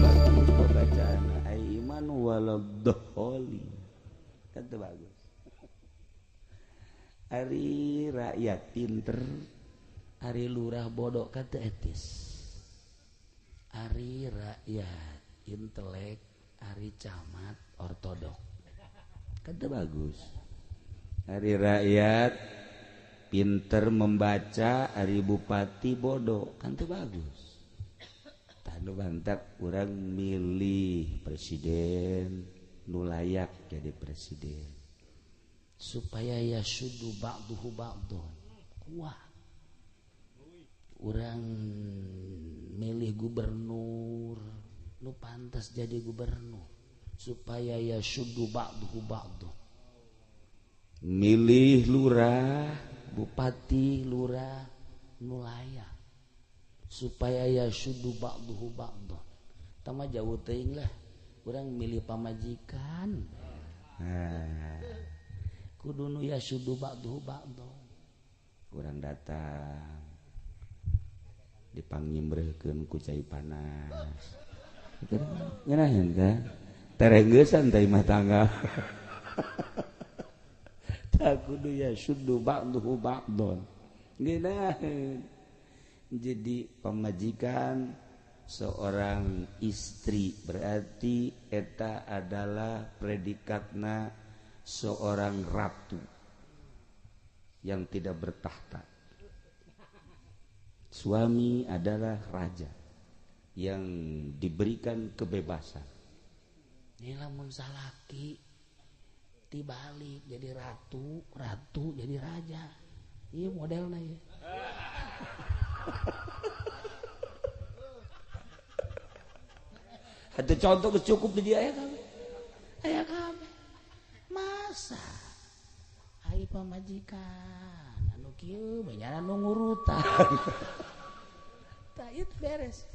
Bagus pembacaan aiman waladhdallin. Kan teu bagus. Ari rakyat pinter, ari lurah bodoh kan teu etis. Ari rakyat intelek, ari camat ortodok kan teu bagus. Ari rakyat pinter membaca, ari bupati bodoh kan teu bagus. Tanu bantak urang milih presiden nu layak jadi presiden supaya yasuddu ba'duhu ba'don kuat. Urang milih gubernur nu pantas jadi gubernur supaya yasuddu ba'duhu ba'don. Milih lurah, bupati, lurah nu layak supaya yasuddu ba'duhu ba'don. Tama jauh teuing lah, urang milih pamajikan. Nah, kudu nu yasuddu ba'duhu ba'don. Urang datang dipangnyibreukeun ku cai panas. Ngeunaheun teh terengeusan teh imah tangga. Tah kudu yasuddu ba'duhu ba'don. Ngeunaheun. Jadi pamajikan seorang istri berarti eta adalah predikatna seorang ratu yang tidak bertahta. Suami adalah raja yang diberikan kebebasan. Ini lamun salaki dibalik jadi ratu, ratu jadi raja. Iya modelnya ya. Ada contoh cukup di dia ya kami. Aya kami. Masa ai pamajikan anu kieu benyana nu ngurutan. Tah ieu beres.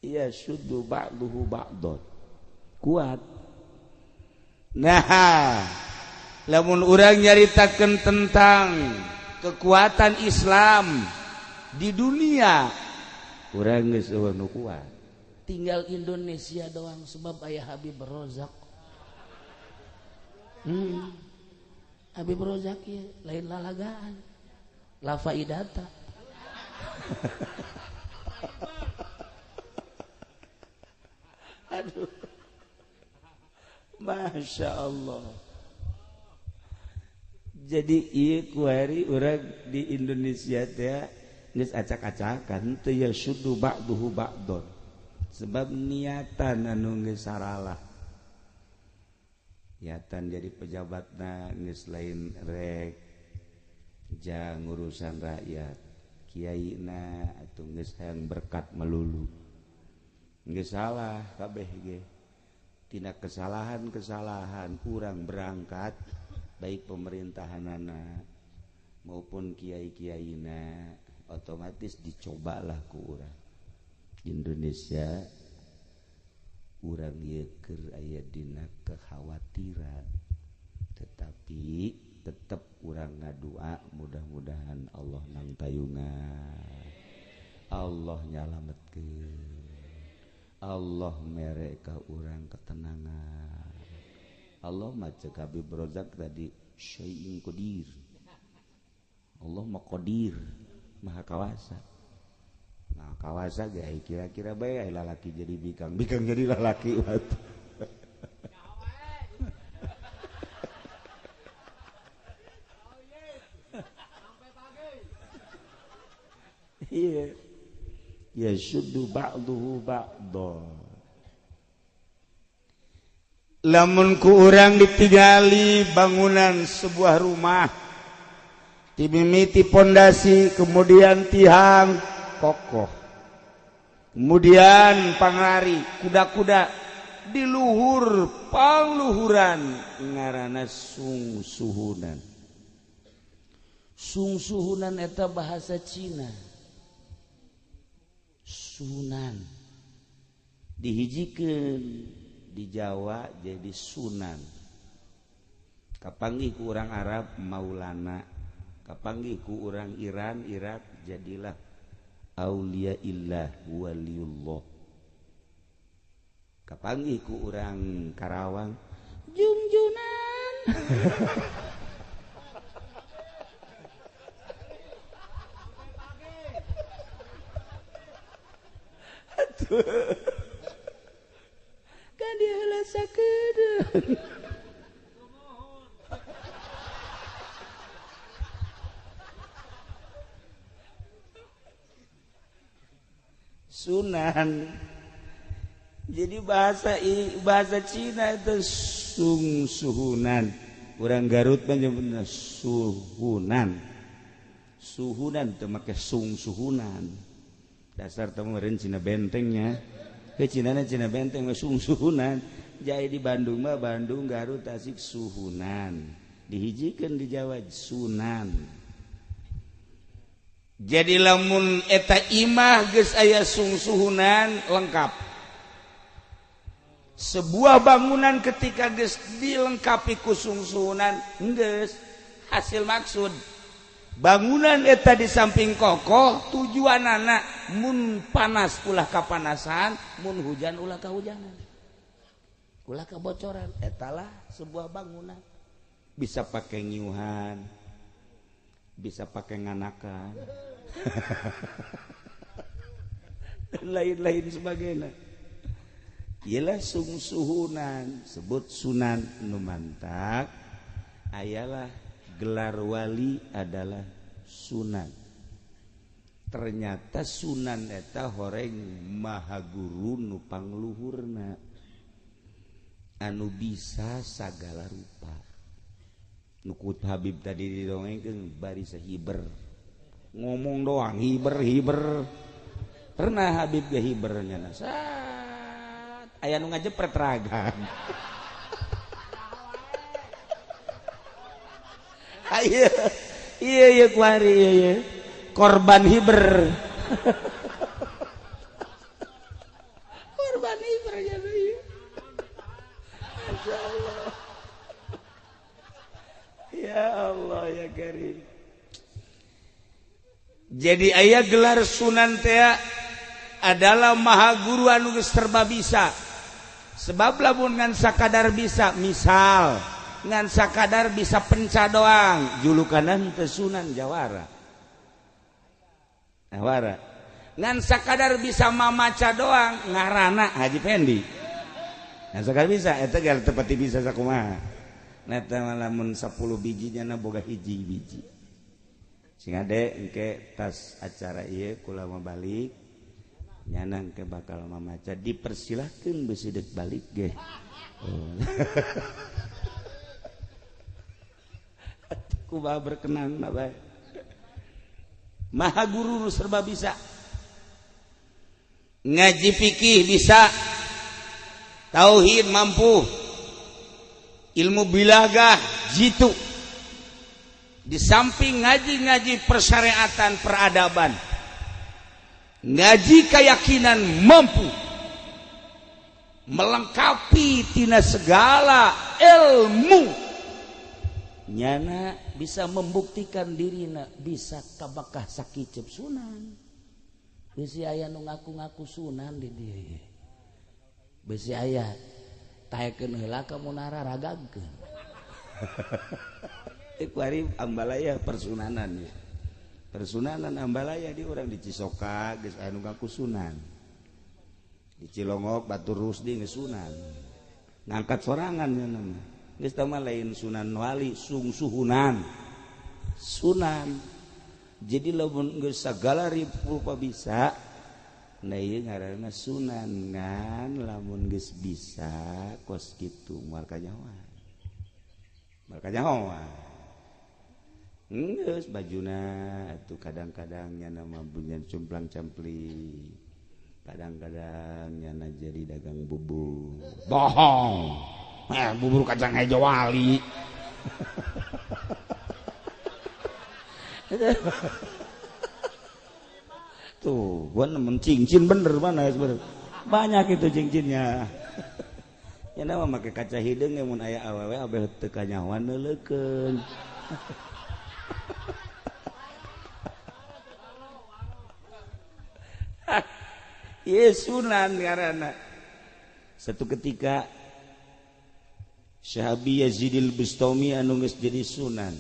Iya syuddu ba'duhu ba'don. Kuat. Nah, lamun urang nyaritakeun tentang kekuatan Islam di dunia, urang geus eueuh nu kuat. Tinggal Indonesia doang sebab ayah Habib Rozak. Habib Rozak ya, lain lalagaan. La faidata. Aduh. Masya Allah. Jadi ieu kuari urang di Indonesia teh geus acak-acakan teu yasuddu ba'duhu ba'don. Sebab niatan anu geus saralah. Niatan jadi pejabatna geus lain rek jang urusan rakyat. Kiaina atuh geus hayang berkat melulu. Geus salah kabeh ge. Tina kesalahan-kesalahan urang berangkat baik pemerintahanana maupun kiai-kiaina otomatis dicobalah ku urang. Indonesia urang ieu keur aya dina kekhawatiran, tetapi tetep urang ngadua mudah-mudahan Allah nangtayungan, Allah nyalametkeun, Allah mere ka urang ketenangan. Allah mah ceuk Habib Rozak tadi syai'in qadir. Allah mah qadir, maha kawasa. Nah, kawasa ge kira-kira bae lalaki jadi bikang, bikang jadi lalaki watu. Iya. Yasuddu ba'duhu ba'dha. Lamun ku urang ditinggali bangunan sebuah rumah, timimiti pondasi, kemudian tiang kokoh, kemudian panglari kuda-kuda di luhur pangluhuran ngaranna sungsuhunan. Sungsuhunan eta bahasa Cina. Sunan dihijikeun di Jawa jadi Sunan. Kapanggih ku urang Arab Maulana. Kapanggih ku urang Iran, Irak jadilah aulia illah waliullah. Kapanggih ku urang Karawang jungjunan. Kan dia heula sakedeung. Sunan. Jadi bahasa Cina itu sung suhunan. Orang Garut mah nyebutna suhunan. Suhunan teu make sung suhunan. Dasar teu meureun Cina bentengnya. Ke Cinana Cina benteng mah sung suhunan. Jadi di Bandung mah Bandung Garut Tasik suhunan. Dihijikeun di Jawa sunan. Jadi lamun eta imah geus aya sungsuhunan lengkap. Sebuah bangunan ketika geus dilengkapi ku sungsuhunan geus hasil maksud. Bangunan eta di samping kokoh tujuanana mun panas ulah kapanasan, mun hujan ulah kahujanan. Ulah kabocoran. Etalah sebuah bangunan. Bisa pakai nyiuhan, bisa pakai nganakan. Dan lain-lain sebagainya. Ialah sungsuhunan sebut Sunan nu mantak ayalah gelar wali adalah Sunan. Ternyata Sunan eta horeng maha guru nu pangluhurna anu bisa sagala rupa. Nu ku Habib tadi didongengkeun bari sahiber ngomong doang hiber-hiber. Pernah Habib ge hibernya sat aya nu ngajepret ragan. Iya iya iya kuari iya iya korban hiber. Korban hiber ya iya. Masya Allah. Ya Allah ya Karim. Jadi aya gelar Sunan teh adalah maha guru anu geus serba bisa. Sebab lamun ngan sakadar bisa, misal ngan sakadar bisa penca doang, julukanan teh Sunan Jawara. Jawara. Ngan sakadar bisa mamaca doang, ngarana Haji Pendi. Ngan sakadar bisa eta ge teu pati bisa sakumaha. Eta mah lamun 10 biji nyana boga hiji biji. Sing ade engke tas acara ieu kula mah balik nyana engke bakal mamaca dipersilahkeun beusi deuk balik ge. Oh. Kumaha berkenan bae. Maha guru nu serba bisa. Ngaji fikih bisa. Tauhid mampu. Ilmu bilagah jitu. Di samping ngaji-ngaji persyariatan peradaban, ngaji keyakinan mampu melengkapi tina segala ilmu. Nyana bisa membuktikan dirina bisa kabakah sakicep sunan. Bisi aya nu ngaku-ngaku sunan di dieu. Bisi aya taekeun heula ka munara ragagkeun. Kuari Ambalaya persunanan ya. Persunanan Ambalaya di orang di Cisoka geus aya nu ngaku sunan. Di Cilongok Batu Rusdi geus sunan. Ngangkat sorangan nya nama. Geus tah mah lain Sunan Wali, sungsuhunan. Sunan. Jadi lamun geus sagala rupa bisa, nah ieu ngaranna sunan ngan lamun geus bisa kos kitu moal kanyahoan. Moal kanyahoan. Geus bajuna atuh kadang-kadang nyana mah bunyan cumplang-campling. Kadang-kadang nyana jadi dagang bubur. Bohong. Bubur kacang hijau wali. Tuh, gua nemen cincin bener mana sebenarnya. Banyak itu cincinnya. Ya nama make kaca hideung mun aya awewe abeh teu kanyahoan neuleukeun. Ieu Sunan ngaranna. Satu ketika Syekh Yazidil Bustami anu geus jadi Sunan,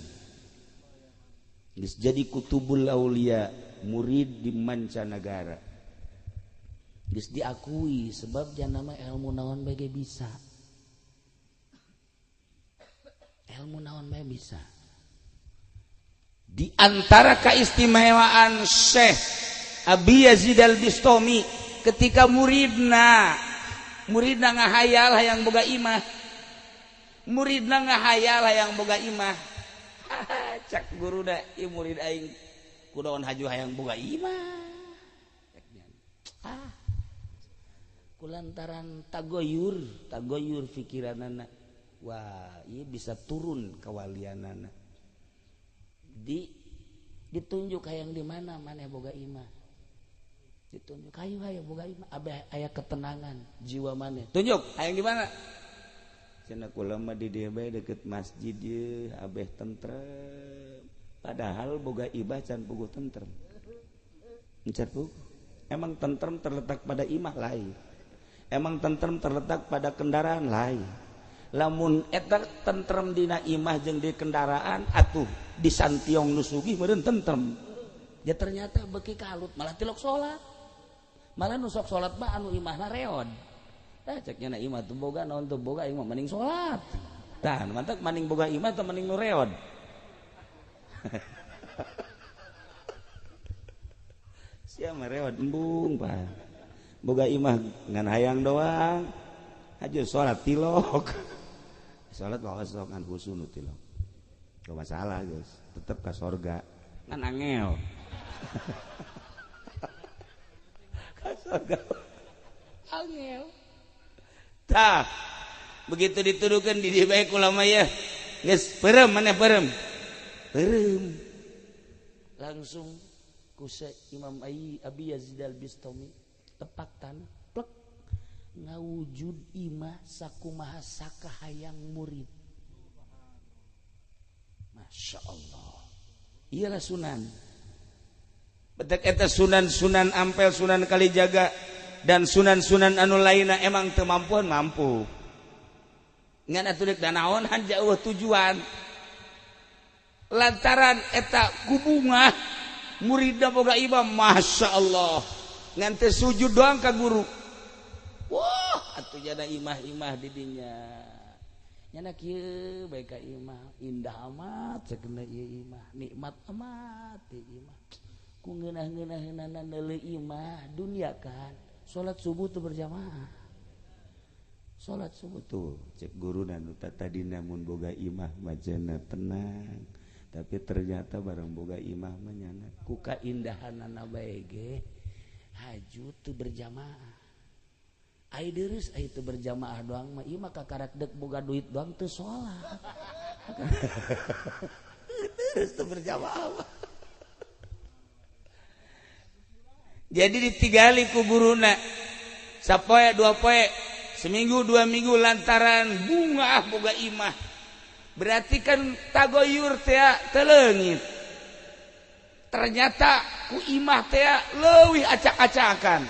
geus jadi Kutubul Aulia, murid di mancanagara. Geus diakui sebab jana mah ilmu naon bae ge bisa. Ilmu naon bae bisa. Di antara keistimewaan Syekh Abi Yazid Al-Bustami ketika muridna ngahayal hayang boga imah. Muridna ngahayal hayang boga imah. Cak guruna, ieu murid aing kunaon haju hayang boga imah. Ah. Kulantaran tagoyur pikiranana. Wah, ieu bisa turun kawalianana. Ditunjuk hayang di mana maneh boga imah. Ditunjuk hayu hayang boga imah, abeh aya ketenangan jiwa maneh. Tunjuk hayang di mana? Cenah kula mah di dieu bae deket masjid ieu abeh tentrem. Padahal boga imah can puguh tentrem. Can puguh. Emang tentrem terletak pada imah lain. Emang tentrem terletak pada kendaraan lain. Lamun eta tentrem dina imah jeung di kendaraan atuh di santiong nu sugih meureun tentrem. Ya ternyata beuki kalut malah tilok salat. Malah nu sok salat mah anu imahna reod. Tah cek nya na imah teu boga naon teu boga aing mah mending salat. Tah mantap mending boga imah teh mending nu reod. Sia mah reod embung pak. Boga imah ngan hayang doang. Hajo salat tilok. Salat bawa sok ngan husu nu tilok. Gak masalah guys, tetep ka sorga. Ngan angel. Ka sorga. Angel. Tah, begitu dituduhkeun di dieu bae ulama ya. Geus peureum maneh peureum. Peureum. Langsung ku Imam Abi Yazid Al-Bustami tepak tanah plek ngawujud imah sakumaha sakahayang murid. Masya Allah. Iyalah Sunan. Betek eta Sunan-sunan Ampel, Sunan Kalijaga dan sunan-sunan anu lainna emang teu mampuan mampu. Ngan atuh deuk danaonan jauh tujuan. Lantaran eta kubungah muridna boga imah Masya Allah. Ngan teu sujud doang ka guru. Wah, atuh jana imah-imah di dinya. Nyana kieu bae ka imah, indah amat sakeuna ieu imah, nikmat amat ieu imah. Ku ngeunah-ngeunaheunana neuleuh imah dunia kan. Salat subuh teu berjamaah. Salat subuh tuh cek guru nu tadina mun boga imah majana tenang. Tapi ternyata barang boga imah mah nyana ku kaindahanana bae ge haju teu berjamaah. Ai deureuss ai teu berjamaah doang mah ieu mah kakarak deuk boga duit doang teu salat. Deureuss teu berjamaah. Jadi ditigali ku guruna sapoe dua poe seminggu dua minggu lantaran bunga boga imah. Berarti kan tagoyur teh teu leungit. Ternyata ku imah teh leuwih acak-acakan.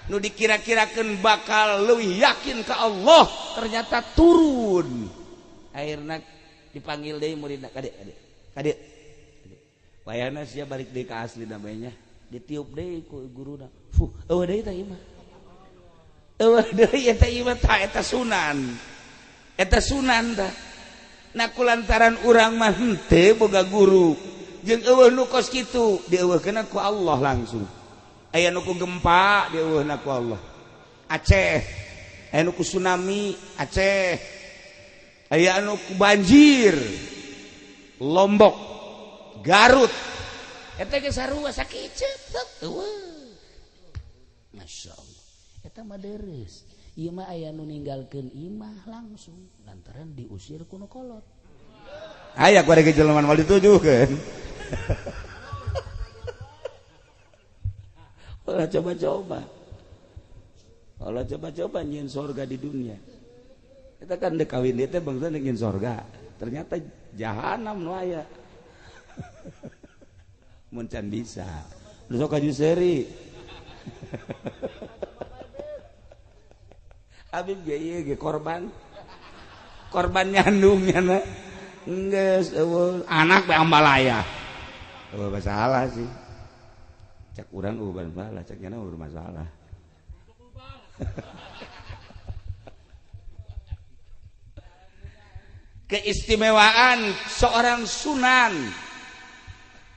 Nu dikira-kirakeun bakal leuwih yakin ka Allah ternyata turun. Akhirna dipanggil deui muridna kade kade. Kade. Wayahna sia balik deui ka asli namanya. Ditiup deui ku guruna. Fuh, eueuh deui tah imah. Eueuh deui eta imah tah eta sunan. Eta sunan tah. Nah kulantaran urang mah henteu boga guru. Jeung eueuh nu kos kitu dieuweuhkeun ku Allah langsung. Aya nu ku gempa dieuweuhna ku Allah. Aceh, aya nu ku tsunami Aceh. Aya nu ku banjir Lombok, Garut. Eta ge sarua sakiceup eueuh. Masya Allah. Eta mah deureuss. Ieu mah aya nu ninggalkeun imah langsung lantaran diusir ku nu kolot. Aya ku ari jelema moal ditujukeun. Ulah coba-coba. Ulah coba-coba nyieun sorga di dunia. Kita kan dek kawin teh bangsa nyieun sorga. Ternyata jahanam nu aya. Mun can bisa. Lu sok ka seri. Habib ge ieu ge korban. Korban nyandung nya. Geus eueuh anak bae ambalaya. Eueuh masalah sih. Cek urang eueuh masalah, cek nyana eueuh masalah. Keistimewaan seorang sunan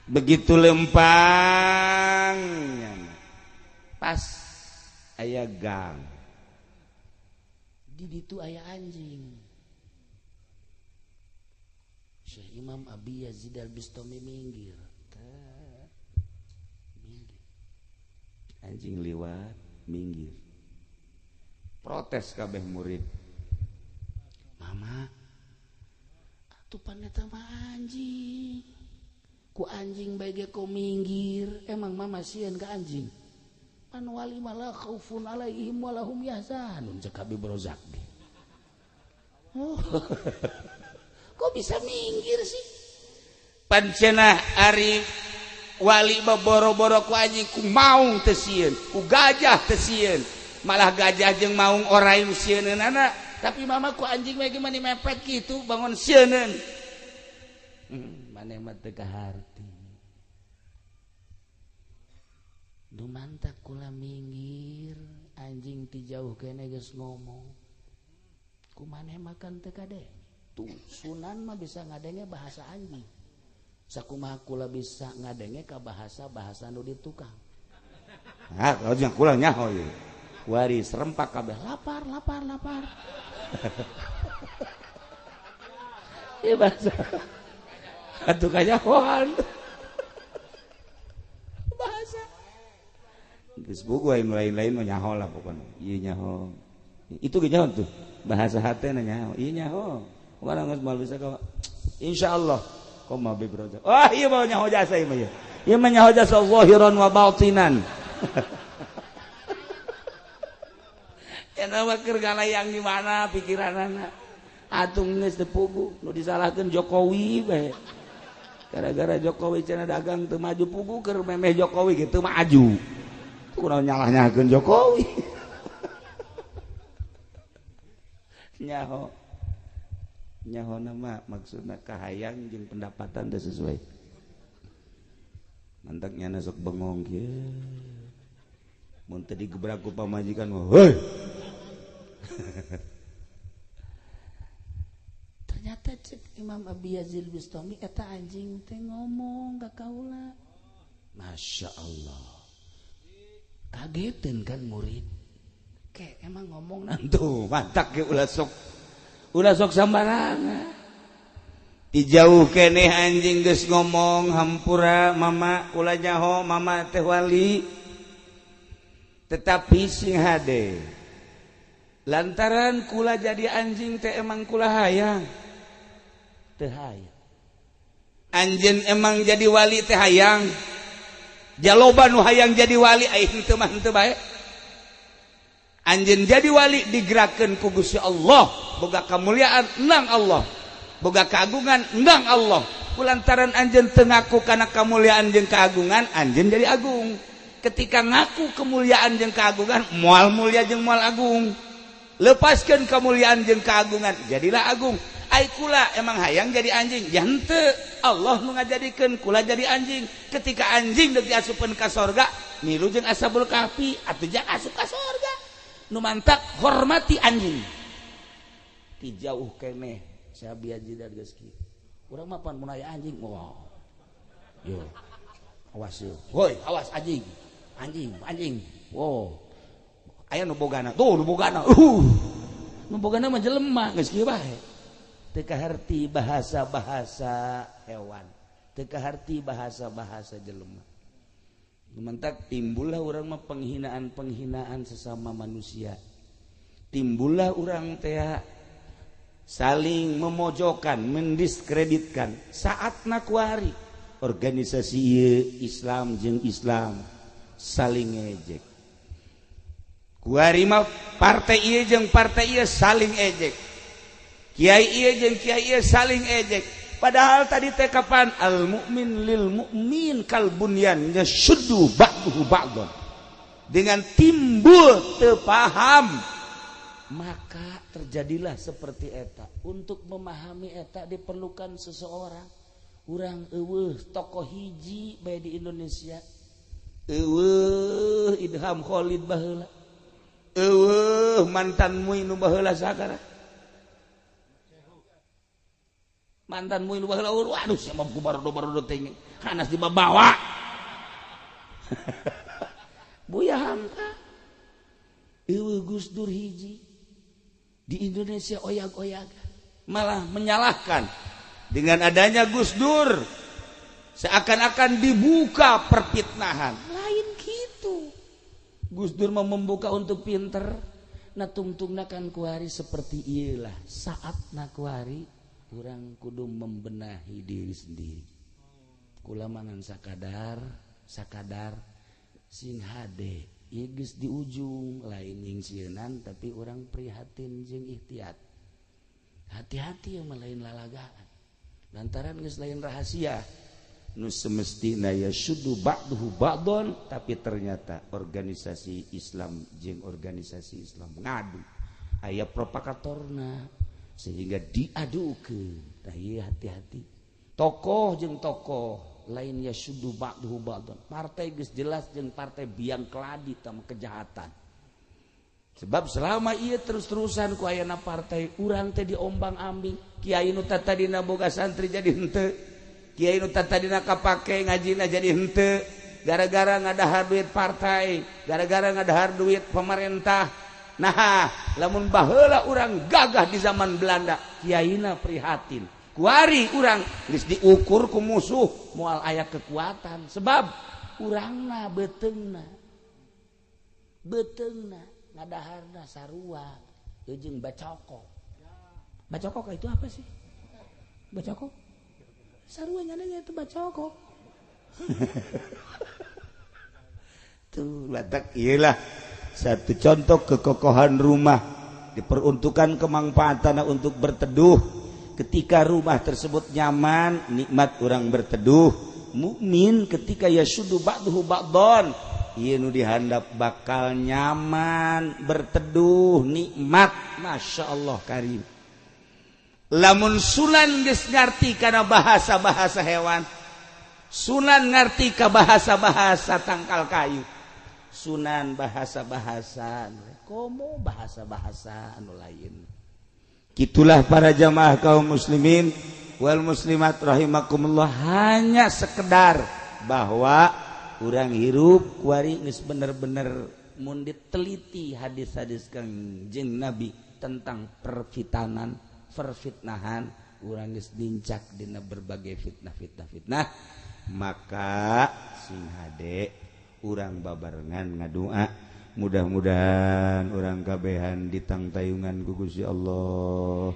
begitu lempang pas aya gang di ditu aya anjing. Syekh Imam Abi Yazid Al-Bistami minggir. Minggir. Anjing liwat minggir. Protes kabeh murid. Mama, atuh pan eta mah anjing. Ku anjing bae ge ko minggir, emang mama sieun ka anjing. Pan wali malah khaufun alaihim walahum yahzanun cek Habib Rozak. Oh. Kok bisa minggir sih? Pancenah ari wali boro-boro ku anjing ku maung teu sieun, ku gajah teu sieun. Malah gajah jeung maung oraim sieunana, tapi mama ku anjing mah gimana mepet gitu bangun sieuneun. Maneh mah teu kaharti. Dumantak kula minggir, anjing ti jauh kene geus ngomong. Ku maneh makan teu kade. Tuh sunan mah bisa ngadenge bahasa anjing. Sakumaha kula bisa ngadenge ka bahasa-bahasa nu di tukang. Ah, kalau jeung kula nyaho ieu. Kuari serempak kabeh lapar lapar lapar. Ieu bahasa atuh kanyahoan. Bahasa geus buku aing lain-lain mah nyaho lah pokona. Ieu nyaho. Itu ge nyaho tuh. Bahasa hatena nyaho. Ieu nyaho. Urang geus moal bisa ka insyaallah koma bi broja. Wah, ieu mah nyaho jasa ieu mah ieu. Ieu mah nyaho jasa zahiran wa batinan. Eta mah keur ngalayang di mana pikiranana. Atung geus teu pugu, nu disalahkeun Jokowi bae. Gara-gara Jokowi cenah dagang teu maju pugu keur memeh Jokowi gitu maju. Kunaon nyalah-nyalahkeun Jokowi. Nyaho. Nyaho nama maksudna kahayang jeung pendapatan teu sesuai. Mantak nyana sok bengong kieu. Mun teu digebrak ku pamajikan mah, heuy. Ternyata cek Imam Abi Yazid Bistami eta anjing teh ngomong ka kaula. Masya Allah. Kageteun kan murid. Ke emang ngomong nantu mantak ge ulah sok sambarangan. Ti jauh keneh anjing geus ngomong hampura mama kula nyaho mama teh wali. Tetapi sing hade lantaran kula jadi anjing teh emang kula hayang teh hayang. Anjeun emang jadi wali teh hayang. Jaloba nu hayang jadi wali aing teu mah henteu bae. Anjeun jadi wali digerakkeun ku Gusti Allah, boga kamuliaan endang Allah, boga keagungan endang Allah. Kulantaran anjeun teu ngaku kana kamuliaan jeung keagungan, anjeun jadi agung. Ketika ngaku kemuliaan jeung keagungan, moal mulia jeung moal agung. Lepaskan kemuliaan jeung keagungan, jadilah agung. Ai kula emang hayang jadi anjing, ya henteu. Allah nu ngajadikeun kula jadi anjing. Ketika anjing deuk diasupkeun ka sorga, milu jeung Ashabul Kahfi atuh jang asup ka sorga. Nu mantak hormati anjing. Ti jauh keneh Syekh Yazid geus kieu. Urang mah pan mun aya anjing, wah. Yo. Awas yo. Hoi, awas anjing. Anjing, anjing. Wow. Aya nu bogana. Tuh nu bogana. Nu bogana mah jelema geus kieu bae. Teu kaharti bahasa-bahasa hewan. Teu kaharti bahasa-bahasa jelema. Mentak timbullah urang mah penghinaan-penghinaan sesama manusia. Timbullah urang teh saling memojokkan, mendiskreditkan. Saatna kuari organisasi ieu Islam jeung Islam saling ngejek. Kuari mah partai ieu jeung partai ieu saling ejek. Kiai ieu jeung kiai ieu saling ejek. Padahal tadi teh kapan al mukmin lil mukmin kal bunyan yashuddu ba'duhu ba'dhan. Dengan timbul teu paham Maka terjadilah seperti eta. Untuk memahami eta diperlukan seseorang. Urang eueuh tokoh hiji bae di Indonesia. Eueuh Idham Khalid baheula. Eueuh mantan Mui nu baheula sakara. Mantan Mui nu baheula waduh sia mah barodo-barodo teh hanas dibawa. Buya Hamka. Eueuh Gus Dur hiji. Di Indonesia oyag-oyag malah menyalahkan. Dengan adanya Gus Dur seakan-akan dibuka perfitnahan. Lain gitu. Gus Dur mau membuka untuk pinter. Nah tungtungna kan kuari seperti iyalah. Saatna kuari urang kudu membenahi diri sendiri. Kula mangan sakadar, sakadar sing hade. Ieu geus di ujung lain nyingsieunan tapi urang prihatin jeung ikhtiat. Hati-hati yang lain lalagaan. Lantaran geus lain rahasia. Nu semestina yasuddu ba'duhu ba'don, tapi ternyata organisasi Islam jeung organisasi Islam ngadu. Aya propagatorna sehingga diadukeun. Tah ieu hati-hati. Tokoh jeung tokoh lain yasuddu ba'duhu ba'don. Partai geus jelas jeung partai biang keladi tama kejahatan. Sebab selama ieu terus-terusan ku ayana partai urang teh diombang-ambing. Kiai nu tadina boga santri jadi henteu. Kiai nu tadina kapake ngajina jadi henteu. Gara-gara ngadahar duit partai, gara-gara ngadahar duit pemerintah. Nah, lamun baheula urang gagah di zaman Belanda, kiaina prihatin. Kuari urang geus diukur ku musuh, moal aya kekuatan sebab urangna beuteungna. Beuteungna ngadaharna sarua jeung bacokok. Bacokok itu apa sih? Bacokok? Sarua nyana itu bacokok. Tuh letak iyalah satu contoh kekokohan rumah diperuntukkan kemanfaatan untuk berteduh. Ketika rumah tersebut nyaman, nikmat orang berteduh. Mukmin ketika yasudu ba'duhu ba'don, ieu nu dihandap bakal nyaman, berteduh, nikmat, masya Allah karim. Lamun sunan geus ngarti kana bahasa-bahasa hewan, sunan ngarti ka bahasa-bahasa tangkal kayu, sunan bahasa-bahasa komo bahasa-bahasa anu lain. Gitulah para jamaah kaum muslimin wal muslimat rahimakumullah, hanya sekedar bahwa urang hirup kuari geus bener-bener mun diteliti hadis-hadis Kangjeng Nabi tentang perfitanan, perfitnahan, urang geus nincak dina berbagai fitnah-fitnah-fitnah, maka sing hade urang babarengan ngadua mudah-mudahan urang kabehan ditangtayungan ku Gusti Allah,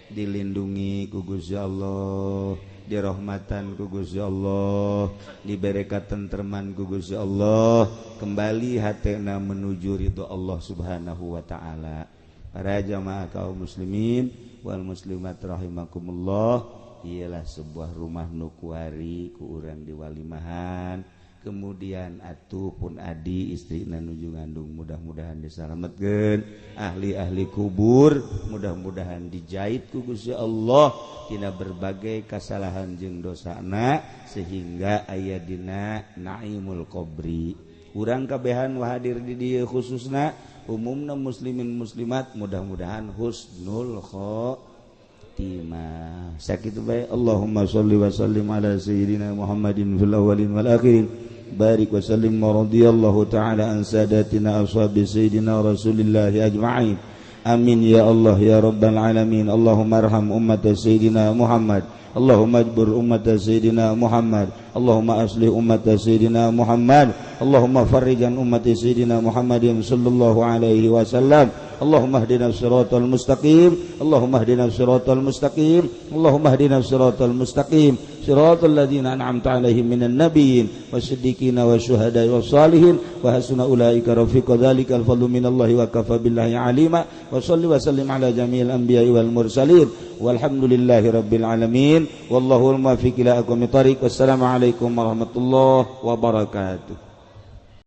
dilindungi ku Gusti Allah, dirahmatan ku Gusti Allah, dibere katentreman ku Gusti Allah, kembali hatena menuju ridho Allah Subhanahu wa taala. Para jamaah kaum muslimin wal muslimat rahimakumullah, ialah sebuah rumah nu kuari ku urang diwalimahan. Kemudian atuh pun adi istri nuju ngandung mudah-mudahan disalametkeun, ahli-ahli kubur mudah-mudahan dijahit ku Gusti Allah tina berbagai kasalahan jeung dosana sehingga aya dina naimul qabri. Urang kabehan hadir di dieu khususna umumna muslimin muslimat mudah-mudahan husnul khotimah. Sakitu bae. Allahumma sholli wa sallim ala sayyidina Muhammadin fil awwalin wal akhirin. Barik wa sallim wa radiyallahu ta'ala an sadatina ashabi sayyidina Rasulillah ajma'in. Amin ya Allah ya rabbal alamin. Allahumma arham ummat sayyidina Muhammad. Allahumma ajbur ummat sayyidina Muhammad. Allahumma aslih ummat sayyidina Muhammad. Allahumma farrijan ummat sayyidina Muhammadin sallallahu alaihi wasallam. Allahumma hdina siratal mustaqim. Allahumma hdina siratal mustaqim. Allahumma hdina siratal mustaqim. Siratal ladzina an'amta 'alaihim minan nabiyyin wasiddiqina wasyuhada'i wassalihin wa hasuna ulaika rafiqa. Dzalikal fadlu minallahi wa kafa billahi 'alima. Wa shalli wa sallim 'ala jami'il anbiya'i wal mursalin. Walhamdulillahi rabbil alamin. Wallahul muwaffiq ila aqwamit thariq. Wassalamu alaikum warahmatullahi wabarakatuh.